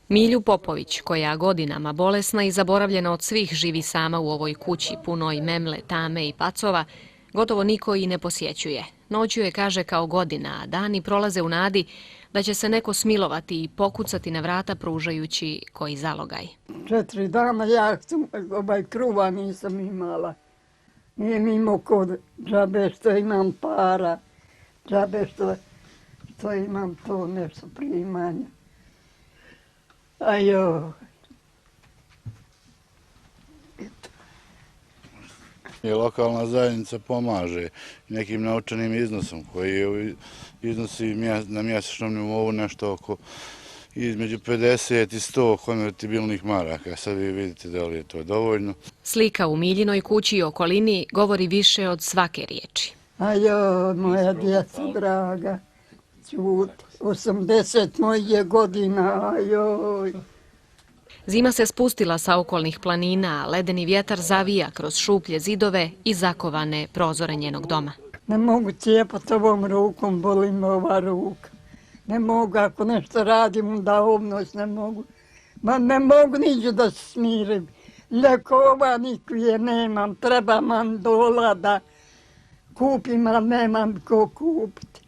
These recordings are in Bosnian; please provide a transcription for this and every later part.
Milju Popović, koja godinama bolesna i zaboravljena od svih živi sama u ovoj kući punoj memle, tame i pacova, gotovo niko i ne posjećuje. Noću je, kaže, kao godina, a dani prolaze u nadi da će se neko smilovati i pokucati na vrata pružajući koji zalogaj. 4 dana ja kruva nisam imala. Nije mi imao kod džabe što imam para, džabe što imam to nešto primanja. Ajoj. I lokalna zajednica pomaže nekim novčanim iznosom koji iznosi na mjesečnom nivou nešto oko između 50 i 100 konvertibilnih maraka. Sad vi vidite da li je to dovoljno. Slika u Miljinoj kući i okolini govori više od svake riječi. Ajoj, moja djeca draga, čuti, 80 mojih godina, ajoj. Zima se spustila sa okolnih planina, a ledeni vjetar zavija kroz šuplje zidove i zakovane prozore njenog doma. Ne mogu cijepati ovom rukom, boli me ova ruka. Ne mogu, ako nešto radim, da obnoć ne mogu. Ma ne mogu niđu da se smirim. Ljekova nikvije nemam, treba mandola da kupim, a nemam ko kupiti.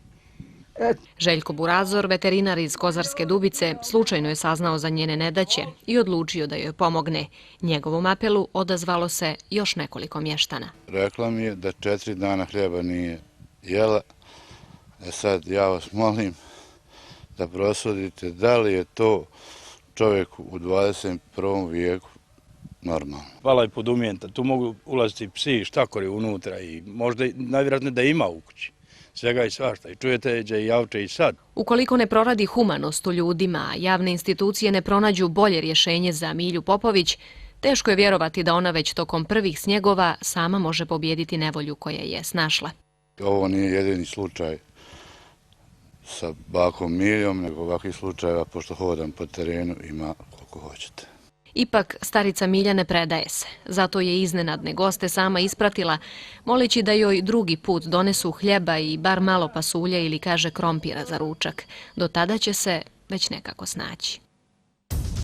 Željko Burazor, veterinar iz Kozarske Dubice, slučajno je saznao za njene nedaće i odlučio da joj pomogne. Njegovom apelu odazvalo se još nekoliko mještana. Rekla mi je da 4 dana hljeba nije jela. Sad ja vas molim da prosudite da li je to čovjeku u 21. vijeku normalno. Hvala i podumijenta. Tu mogu ulaziti psi, štakori unutra i možda najvjerojatnije da ima u kući. Svega i svašta. I čujete i javče i sad. Ukoliko ne proradi humanost u ljudima, a javne institucije ne pronađu bolje rješenje za Milju Popović, teško je vjerovati da ona već tokom prvih snjegova sama može pobijediti nevolju koja je snašla. Ovo nije jedini slučaj sa bakom Miljom, nego ovakvih slučajeva, pošto hodam po terenu, ima koliko hoćete. Ipak, starica Milja ne predaje se. Zato je iznenadne goste sama ispratila, moleći da joj drugi put donesu hljeba i bar malo pasulja ili, kaže, krompira za ručak. Do tada će se već nekako snaći.